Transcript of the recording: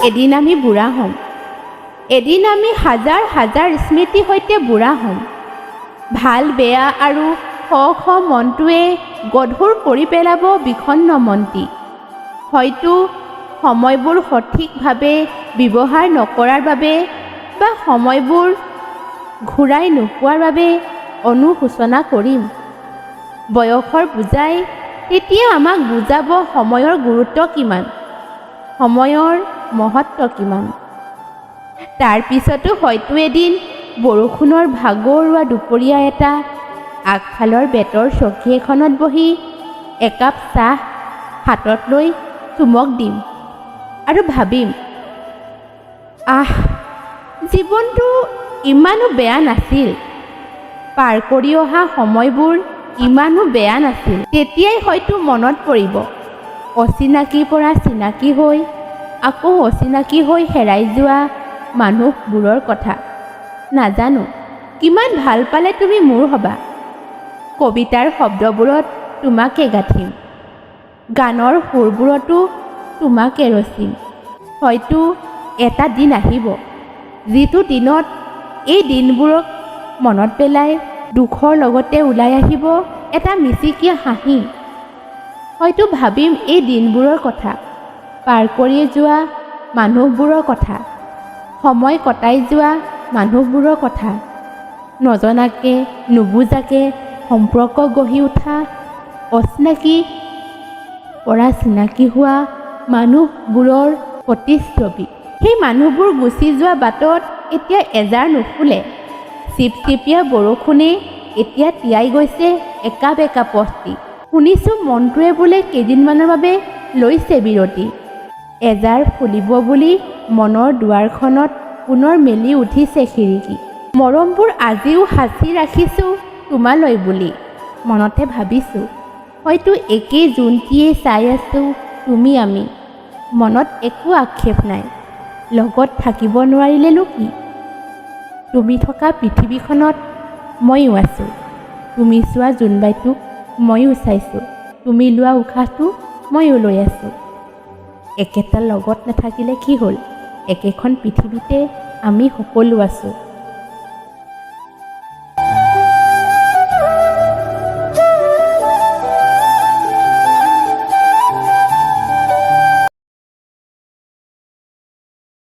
এদিন আমি বুঢ়া হ'ম। এদিন আমি হাজাৰ হাজাৰ স্মৃতিৰ সৈতে বুঢ়া হ'ম। ভাল বেয়া আৰু শ শ মনটোৱে গধুৰ কৰি পেলাব বিষণ্ণ মনটি। হয়তো সময়বোৰ সঠিকভাৱে ব্যৱহাৰ নকৰাৰ বাবে বা সময়বোৰ ঘূৰাই নোপোৱাৰ বাবে অনুশোচনা কৰিম। বয়সৰ বোজাই তেতিয়া আমাক বুজাব সময়ৰ গুৰুত্ব কিমান, সময়ৰ মহত্ব কিমান। তাৰ পিছতো হয়তো এদিন বৰষুণৰ ভাগৰুৱা দুপৰীয়া এটা আগফালৰ বেতৰ চকী এখনত বহি একাপ চাহ হাতত লৈ চুমুক দিম আৰু ভাবিম, আহ, জীৱনটো ইমানো বেয়া নাছিল, পাৰ কৰি অহা সময়বোৰ ইমানো বেয়া নাছিল। তেতিয়াই হয়তো মনত পৰিব অচিনাকিৰ পৰা চিনাকি হৈ আকৌ অচিনাকি হৈ হেৰাই যোৱা মানুহবোৰৰ কথা। নাজানো কিমান ভাল পালে তুমি মোৰ হ'বা। কবিতাৰ শব্দবোৰত তোমাকে গাঁথিম, গানৰ সুৰবোৰতো তোমাকে ৰচিম। হয়তো এটা দিন আহিব, যিটো দিনত এই দিনবোৰক মনত পেলাই দুখৰ লগতে ওলাই আহিব এটা মিচিকীয়া হাঁহি। হয়তো ভাবিম এই দিনবোৰৰ কথা, পাৰ কৰি যোৱা মানুহবোৰৰ কথা, সময় কটাই যোৱা মানুহবোৰৰ কথা, নজনাকে নুবুজাকে সম্পৰ্ক গঢ়ি উঠা, অচিনাকি পৰা চিনাকি হোৱা মানুহবোৰৰ প্ৰতিচ্ছবি। সেই মানুহবোৰ গুচি যোৱা বাটত এতিয়া এজাৰ নুফুলে। চিপচিপীয়া বৰষুণে এতিয়া তিয়াই গৈছে একা বেঁকা পথটি। শুনিছোঁ মনটোৱে বোলে কেইদিনমানৰ বাবে লৈছে বিৰতি। এজাৰ ফুলিব বুলি মনৰ দুৱাৰখনত পুনৰ মেলি উঠিছে খিৰিকী। মৰমবোৰ আজিও সাঁচি ৰাখিছোঁ তোমালৈ বুলি মনতে ভাবিছোঁ। হয়তো একেই জোনটিয়েই চাই আছোঁ তুমি আমি। মনত একো আক্ষেপ নাই। লগত থাকিব নোৱাৰিলেনো কি? তুমি থকা পৃথিৱীখনত ময়ো আছোঁ। তুমি চোৱা জোনবাইটোক ময়ো চাইছোঁ। তুমি লোৱা উশাহটো ময়ো লৈ আছোঁ। একেটা লগত নাথাকিলে কি হ'ল? একেখন পৃথিৱীতে আমি সকলো আছোঁ।